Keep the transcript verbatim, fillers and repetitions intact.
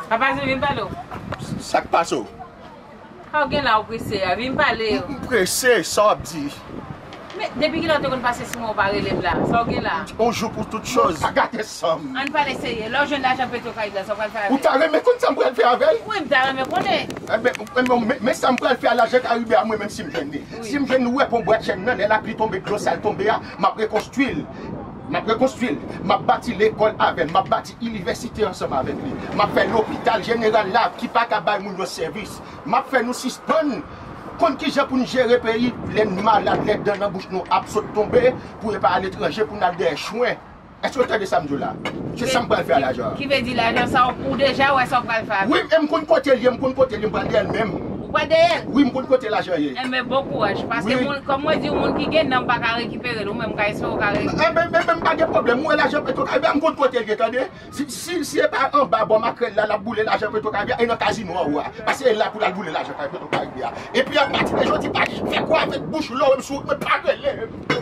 Papa Zin, vin pale w. Sa k pase w? Sa w gen la, ou prese a? Vin pale yo. M prese, sa w ap di? Men, depi kilè w te konn pase sou mwen, ou pa rele m la? Sa w gen la? On jou pou tout choz. Pa gate san m. Ann pale serye. Lè w jwenn lajan Petro Caribe la, sa w pral fè avè l? Ou ta renmen konn sa m pral fè avè l? Wi, m ta renmen konnen. Enben, enben, men, men sa m pral fè a lajan Karibe a, mwen menm si m jwenn li. Si m jwenn li, ou wè pon bwat chèn nan, lè lapli tonbe, dlo sal tonbe a, m ap rekonstwi l. M ap rekonstwi l. M ap bati lekòl avè l. M ap bati inivèsite ansanm avèk li. M ap fè lopital jeneral la ki pa ka bay moun yo sèvis. M ap fè nou sispann konn kijan pou n jere peyi lè n malad, lè dan nan bouch nou ap sot tonbe, pou yo pa aletranje, pou n al dèyè chwen. Èske w tande sa m di w la? Se sa m pral fè a lajan an. Ki vle di lajan sa, ou deja wè sa w pral fè avè l? Wi, e m konn kote l ye, m konn kote l ye, m pral dèyè l menm. Ou pral dèyè l? Wi, m konn kote lajan ye. Enben, bon kouraj. Paske Wi. Moun, kòm mwen di w, moun ki gen nanm pa ka rekipere l. Ou menm, m ka espere w ka rekipere l. Enben, men, men m pa gen pwoblèm. Ou wè lajan Petro Caribe a, m konn kote l ye, tande. Si, si, si e pa anba bò makrèl la, l ap boule lajan Petro Caribe a, e nan kazino anwo a. Paske e la pou l al boule lajan Petro Caribe a. Epi apati de jodi, pa fè kwa avèk bouch lò, m sou, men pa rele m.